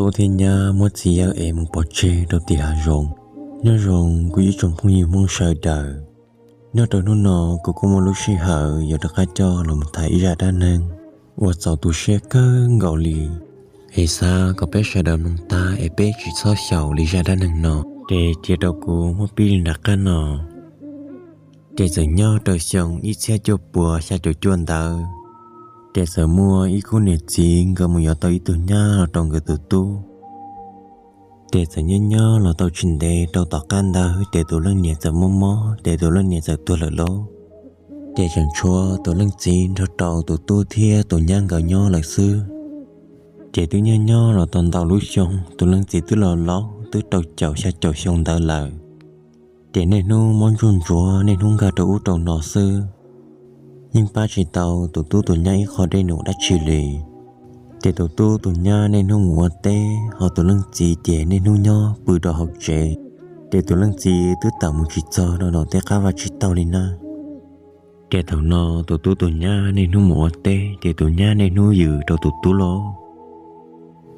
Tub thiab nyab muab txiv yawg es mus pov tseg rau tim hav zoov. Nyob zoo kuv ib tsoom phooj ywg Hmoob sawv daws, nyob rau hnub no kuv kuj muaj lub sij hawm yuav rov qab coj los tham ib zaj dab neeg uas txaus tu siab kawg nkaus li. Es xav kom peb sawv daws mloog tag es peb tsis txhob xyaum li zaj dab neeg no. Ces cia rau kuv muab pib li nram qab no. Ces txawm nyob rau xyoo ib txhiab cuaj puas xya caum cuaj ntawd, ces txawm muaj ib khub niam txiv nkawd mus yuav tau ib tug nyab los rau nkawd tus tub. Ces txawm nyob nyob los tau tsis ntev rau tom qab ntawd ces tus leej niam txawm mob mob ces tus leej niam txawm tuag lawm lauj. Ces tseem tshuav tus leej txiv nrog rau tus tub thiab tus nyab nkawd nyob lawm xwb. Ces twb nyob nyob los tau ntau lub xyoo, tus leej txiv twb los laus twb rau caum xya caum xyoo ntawd lawm. Ces niaj hnub mob ntsuj ntsuav, niaj hnub nkag rau ub rau no xwb, yeej pab tsis tau tus tub tus nyab ib qho dej num dab tsi li. Ces tus tub tus nyab niaj hnub mus ua teb, ho tus leej txiv ces niaj hnub nyob pw rau hauv tsev. Ces tus leej txiv twb tawm mus tsis txog rau nram tej qab vaj tsib taug li na. Ces thaum no tus tub tus nyab niaj hnub mus ua teb, ces tus nyab niaj hnub yws rau tus tub lauj.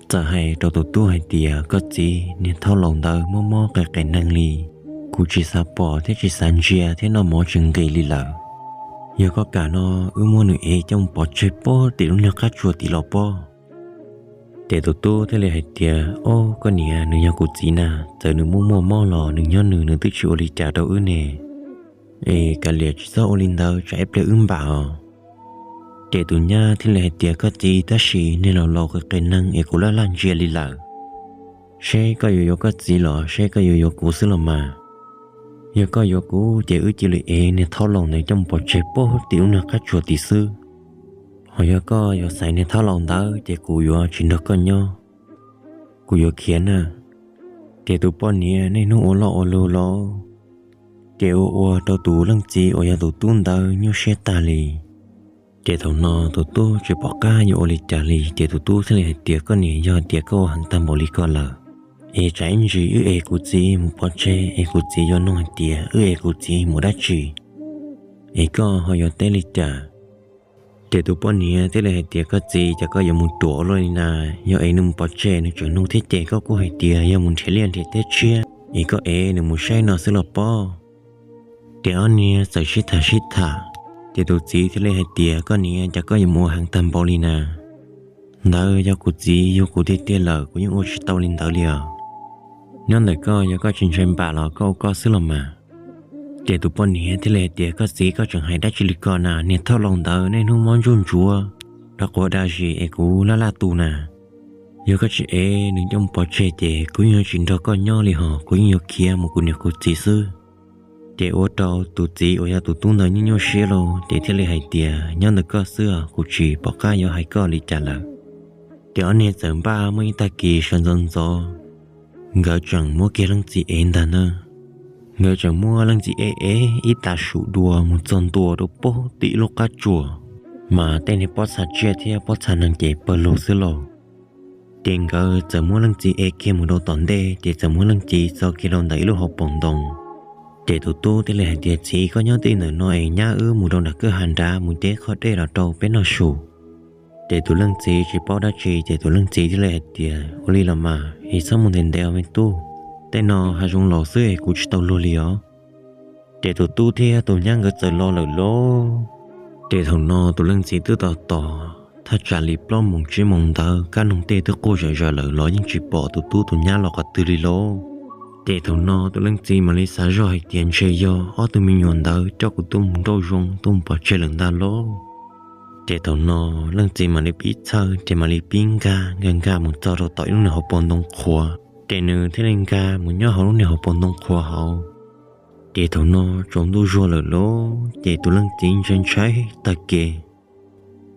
Txawm hais rau tus tub hais tias, koj txiv, niag thaub laus ntawd mob mob qe qe neeg li, kuv tsis xav pom thiab tsis xav ntsia thiab noj mov tsis nqis li lawm. Yog koj kam no, wb muab nws ev coj mus pov tseg pob tim lub niag qab tsuas tim los pob. Ces tus tub thiaj li hais tias, ob, koj niam, nws yog kuv txiv na, txawm nws muaj muaj mob los nws nyob nws, nws twb tsis ua li cas rau wb ne. Es kav liam tsis txhob ua li ntawd tsam ib pliag wb npam os. Ces tus nyab thiaj li hais tias, koj txiv, tab sis niag laus laus qe qe neeg es kuv laj laj ntsia li lawm. Seb koj yuav yuav koj txiv los seb koj yuav yuav kuv xwb los mas. Yog koj yuav kuv ces wb cia li ev niag thaub laus ntawd coj mus pov tseg pob tim lub niag qab tsuas tim xwb. Ho yog koj yuav xaiv niag thaub laus ntawd ces kuv yuav tsis nrog koj nyob, kuv yuav khiav na. Ces tus poj niam niaj hnub ua loj ua lug los, ces ua ua rau tus leej txiv uas yog tus tub ntawd nyuaj siab tag li. Ces thaum no tus tub tsis pom qab yuav ua li cas li, ces tus tub thiaj li hais tias, koj niam, yog hais tias koj ua heev tag npaum li ko lawm, es tsam ib ntsis wb ev kuv txiv mus pov tseg es kuv txiv yuav nug hais tias wb ev kuv txiv mus dab tsi, es koj ho yuav teb li cas? Ces tus poj niam thiaj li hais tias, koj txiv, cas koj yuav mus ruam luaj li na, yog ev nws mus pov tseg nws tseem nug thiab ces koj kuj hais tias yog mus nrhiav liaj nrhiav teb tshiab, es koj ev nws mus saib no xwb los pob. Ces ob niag txawm sib tham sib tham, ces tus txiv thiaj li hais tias, koj niam, cas koj yuav mus ua heev tag npaum li na, ntawd yog kuv txiv yuav kuv tiag tiag lawm kuv yeej ua tsis tau li ntawd li os. Nyob ntawm koj, yog koj tsis ntshai npam los koj ua koj xwb los mas. Ces tus poj niam thiaj li hais tias, koj txiv, koj tseem hais dab tsi li ko na, niag thaub laus ntawd niaj hnub mob ntsuj ntsuav, rov quav da zis es kuv laj laj tu na. Yog koj tsis ev nws coj mus pov tseg ces kuv yeej yuav tsis nrog koj nyob li hos kuv yeej yuav khiav mus kuv niam kuv txiv xwb. Ces ua rau tus txiv uas yog tus tub ntawd nyuaj nyuaj siab lauj, ces thiaj li hais tias, nyob ntawm koj xwb os, kuv tsis pom qab yuav hais koj li cas lawm. Ces ob niag txawm npaj muaj ib tag kis sawv ntxov ntxov, nkawd tseem muab kiag leej txiv ev ntag na. Nkawd tseem muab leej txiv ev ev ib tav su dua mus txog ntua rau pob tim lub qab tsuas, mas tej niag pob txha tsiaj thiab pob txha neeg ces pawg lug xwb lauj. Ces nkawd txawm muab leej txiv ev kiag mus rau tom ntej, ces txawm muab leej txiv txo kiag rau ntawm ib lub hauv paus ntoo. Ces tus tub thiaj li hais tias, txiv, koj nyob tij ntawm no es nyab wb mus rau nram kwj ha nrad mus ceb qhov dej los rau peb noj su. Ces tus leej txiv tsis paub dab tsi, ces tus leej txiv thiaj li hais tias, ua li los mas es txhob mus ntev ntev os me tub, tej no hav zoov laus xwb es kuv tsis tau luag li os. Ces tus tub thiab tus nyab nkawd txawm los lawm lauj. Ces thaum no tus leej txiv twb tos tos thaj tsam li plaub moos tsib moos ntawd, kab noog tej twb quaj zom zaws lawm los yeej tsis pom tus tub tus nyab los qhov twg li lauj. Ces thaum no tus leej txiv mam li xav zoj hais tias, ntshe yog ob tug me nyuam ntawd coj kuv tuaj mus nrauj zoo tuaj mus pov tseg lawm ntag lauj. Ces thaum no leej txiv mam li pib txhawj, ces mam li pib nkag nkag nkag mus txog rau tom ib lub niag hauv paus ntoo qhuav, ces nws thiaj li nkag mus nyob hauv lub niag hauv paus ntoo qhuav hauv. Ces thaum no tsaus ntuj zuag lawm lauj, ces tus leej txiv ntshai ntshai tag kev.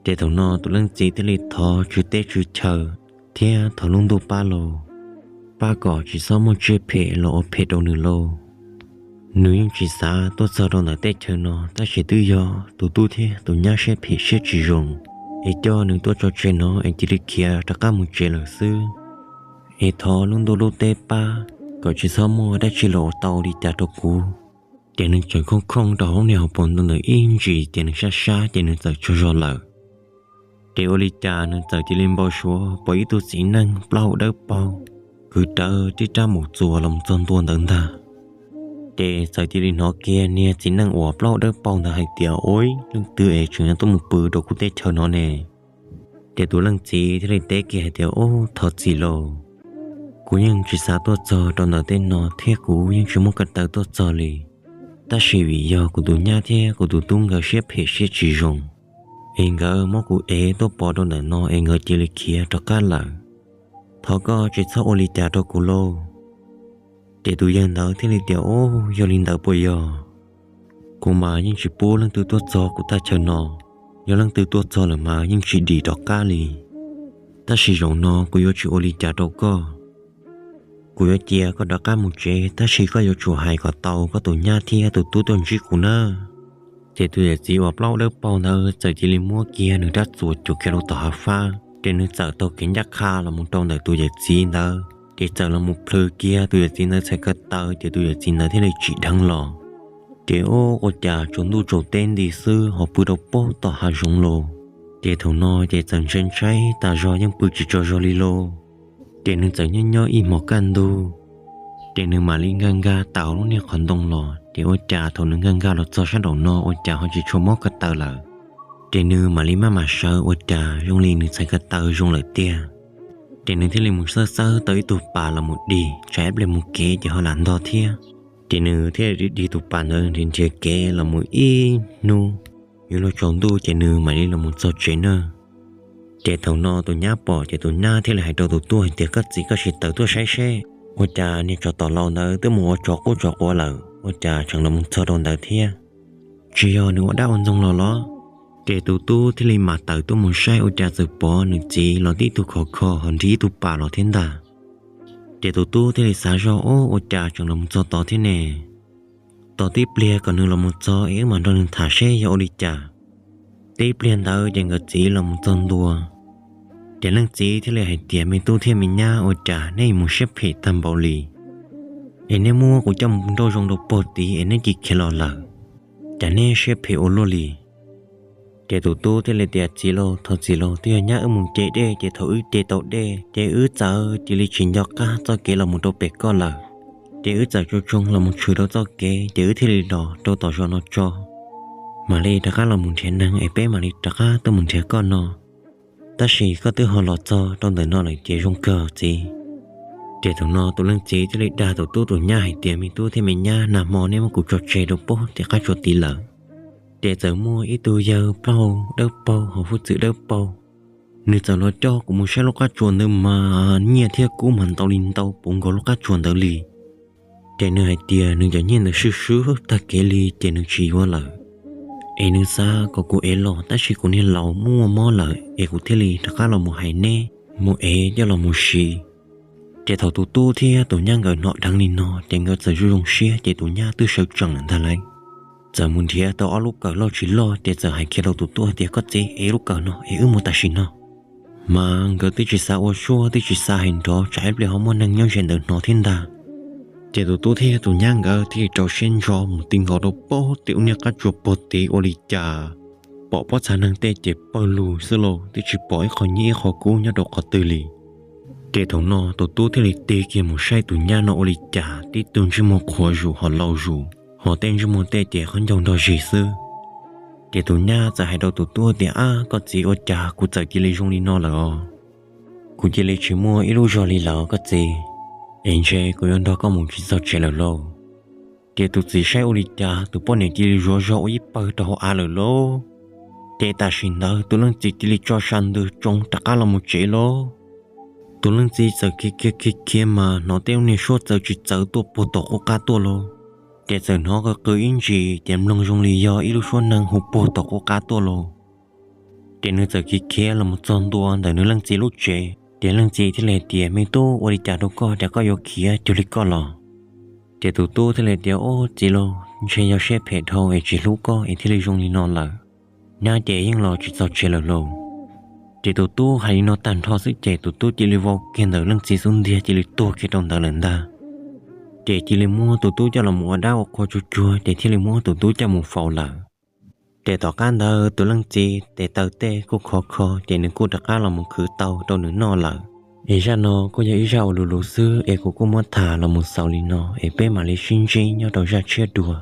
Ces thaum no tus leej txiv thiaj li thov tswv teb tswv chaw thiab thov lub ntuj pab lauj, pab kom tsis txhob muaj tsiaj phem los ua phem rau nws lauj. Nws yeej tsis xav tuaj txog rau ntawm teb chaws no, tab sis twb yog tus tub thiab tus nyab siab phem siab tsis zoo, es coj nws tuaj tso tseg no es cia li khiav rov qab mus tsev lawm xwb. Es thov lub ntuj lub teb pab kom tsis txhob muaj dab tsi los ua tau li cas rau kuv. Ces nws tseem khooj khooj rau hauv niag hauv paus ntoo ntawd ib ntsis, ces nws sab sab, ces nws txawm tsaug zog lawm. Ces ua li cas nws txawm cia li npau suav pom ib tug txiv neej plaub hau dawb paug kwv rawv tib rab mus txuas los txog ntua ntawd ntag. Ces txawm cia li hnov kiag niag txiv neej uas plaub hau dawb paug ntawd hais tias, Ua, leej twg es tseem yuav tuaj mus pw rau kuv teb chaws no ne? Ces tus leej txiv thiaj li teb kiag hais tias, Ub, thov txim lauj, kuv yeej tsis xav tuaj txog rau ntawm tej no thiab kuv yeej tsis muaj ko taw tuaj txog li. Tab sis vim yog kuv tus nyab thiab kuv tus tub nkawd siab phem siab tsis zoo, es nkawd muab kuv ev tuaj pov rau ntawm no es nkawd cia li khiav rov qab lawm. Thov koj tsis txhob ua li cas rau kuv lauj. Ces tus yawg ntawd thiaj li tias, Ub, yog li ntawd puas yog? Kuv mas yeej tsis pub leej twg tuaj txog kuv thaj chaw no. Yog leej twg tuaj txog lawm mas yeej tsis dim rov qab li. Tab sis zaum no kuv yuav tsis ua li cas rau koj. Kuv yuav cia koj rov qab mus tsev, tab sis koj yuav tsum hais kom tau koj tus nyab thiab tus tub tuaj ntsib kuv nawb. Ces tus yawm txiv uas plaub dawb paug ntawd txawm cia li muab kiag nws rab txuas cuam kiag rau tom hav fab, ces nws txawm taug kev ncaj qha los mus rau ntawm tus yawm txiv ntawd, ces txawm los mus plhws kiag tus yawm txiv ntawd txhais ko taw, ces tus yawm txiv ntawd thiaj li tsim dheev los. Ces ub, ua cas tsaus ntuj tsaus teb nti xwb ho pw rau pem tom hav zoov los. Ces thaum no ces txawm ntshai ntshai tas zog, yeej pw tsis tsaug zog li lauj. Ces nws txawm nyob nyob ib hmos kaj ntug, ces nws mam li nkag nkag tawm lub niag qhov ntoo los. Ces ua cas thaum nws nkag nkag los txog sab nraum no ua cas ho tsis tshua mob ko taw lawm. Ces nws mam li maj mam sawv ua cas zoo li nws txhais ko taw zoo lawm tiag. Ces nws thiaj li mus xawb xawb tau ib tug pas los mus dig, tsam ib pliag mus kev ces ho lam ntog thiab. Ces nws thiaj li dig tus pas ntawd nrhiav nrhiav kev los mus ib hnub, yuav luag tsaus ntuj ces nws mam li los mus txog tsev na. Ces thaum no tus nyab pom ces tus nyab thiaj li hais rau tus tub hais tias, Koj txiv, koj sim tawm tuaj saib seb, ua cas niag tsov tom laus ntawd twb mus ua tsov quj tsov quav lawm, ua cas tseem los mus txog rau ntawd thiab? Tsis yog nws ua dab ua ntxoog los los? Ces tus tub thiaj li mam tawm tuaj mus saib ua cas txawm pom nws txiv los tib tug khov kho ho nrig ib tug pas los thiab ntag. Ces tus tub thiaj li xav zog, Ub, ua cas tseem los mus txog tod thiab ne? Tos tib pliag kom nws los mus txog es wb mam nrog nws tham seb yog ua li cas. Tib pliag ntawd ces nkawd txiv los mus txog ntua. Ces leej txiv thiaj li hais tias, Me tub thiab me nyab, ua cas neb mus siab phem tag npaum li? Es neb muab kuv coj mus nrauj zoo rau puag tid es neb cia khiav los lawm, cas neb siab phem ua luaj li? Ces tus tub thiaj li tias, Txiv lauj, thov txiv lauj, twb yog nyab wb mus ce dej, ces thaum wb ce tau dej ces wb txawm cia li tsis nco qab txoj kev los mus rau pem koj lawm. Ces wb txawm tso tsoo los mus tshwm rau txoj kev, ces wb thiaj li los rau tom zos no tso, mam li rov qab los mus nrhiav neeg es peb mam li rov qab tuaj mus nrhiav koj no. Tab sis koj twb ho los txog rau ntawm no lawm ces zoo kawg txiv. Ces thaum no tus leej txiv thiaj li dag tus tub tus nyab hais tias, Me tub thiab me nyab, nag hmo neb muab kuv tso tseg rau puag tim qab tsuas tid lawm. Ces txawm muaj ib tug yawg plaub hau dawb paug ho hwj txwv dawb paug, nws txawm los coj kuv mus saib lub qab tsuas ntawd mas nyiaj thiab kub mas ntau li ntau puv nkaus lub qab tsuas ntawd li. Ces nws hais tias nws cov nyiaj ntawd swb swb tag kev li ces nws tsis yuav lawm. Es nws xav kom kuv ev los, tab sis kuv niag laus muaj mob lawm es kuv thiaj li rov qab los mus hais neb mus ev coj los mus siv. Ces thaum tus tub thiab tus nyab nkawd hnov dheev li no ces nkawd txawm zoo zoo siab, ces tus nyab twb sawv tsees lawm ntag lauj. Txawm mus nrhiav tau ob lub kawm loj tsis loj ces txawm hais kiag rau tus tub tias, Koj txiv, ev lub kawm no es wb mus tam sim no. Mas nkawd twb tsis xav ua suab, twb tsis xav hais nrov, tsam ib pliag ho muaj neeg nyob ze ntawd hnov thiab ntag. Ces tus tub thiab tus nyab nkawd thiaj li rau siab ntso mus ti nkaus rau puag tim ub niag qab tsuas puag tid, ua li cas pom pob txha neeg tej ces pawg lug xwb lauj, twb tsis pom ib qho nyiaj ib qho kub nyob rau qhov twg li. Ces thaum no tus tub thiaj li tig kiag mus saib tus nyab no ua li cas, tib tug ntsej muag qhuav zus ho laus zus, ho tej ntsej muag tej ces qhov ncauj nrog zig xwb. Ces tus nyab txawm hais rau tus tub tias, Ab, koj txiv, ua cas kuv txawm cia li zoo li no lawm os? Kuv cia li tsis muaj ib lub zog li lawm koj txiv, es ntshe kuv yuav nrog koj mus tsis txog tsev lawm lauj. Ces tus txiv saib ua li cas tus poj niam cia li zuav zog ua ib pawg rau hauv av lawm lauj. Ces tam sim ntawd tus leej txiv cia li tso sa ntws tsoo rov qab los mus tsev lauj. Tus leej txiv txawm khiav khiav khiav khiav mas hnov tej lub niag suab txawv tsis txawv tuaj puag tom qub qab tuaj lauj. Ces txawm hnov qw qw ib ntsis ces mloog zoo li yog ib lub suab neeg hu puag tom qub qab tuaj lauj. Ces nws txawm khiav khiav los mus txog ntua ntawm nws leej txiv lub tsev, ces leej txiv thiaj li tias, Me tub, ua li cas rau koj, cas koj yuav khiav cuag li koj los? Ces tus tub thiaj li tias, Ub, txiv lauj, ntshe yog siab phem dhau es tsis hlub koj es thiaj li zoo li no lawm. Nyab ces yeej los tsis txog tsev lawm lauj. Ces tus tub hais li no tag nrho xwb ces tus tub cia li vau kiag ntawm leej txiv xub ntiag cia li tuag kiag rau ntawd lawm ntag. Ces cia li muab tus tub coj los mus ua dab ua qhua tsuag tsuag ces thiaj li muab tus tub coj mus faus lawm. Ces tom qab ntawd tus leej txiv tes taw tej kuj khov kho ces nws kuj rov qab los mus khwv tau rau nws noj lawm. Es zaj no kuj yog ib zaj uas luv luv xwb es kuv kuj muab tham los mus xaus li no es peb mam li sib ntsib nyob rau zaj tshiab dua.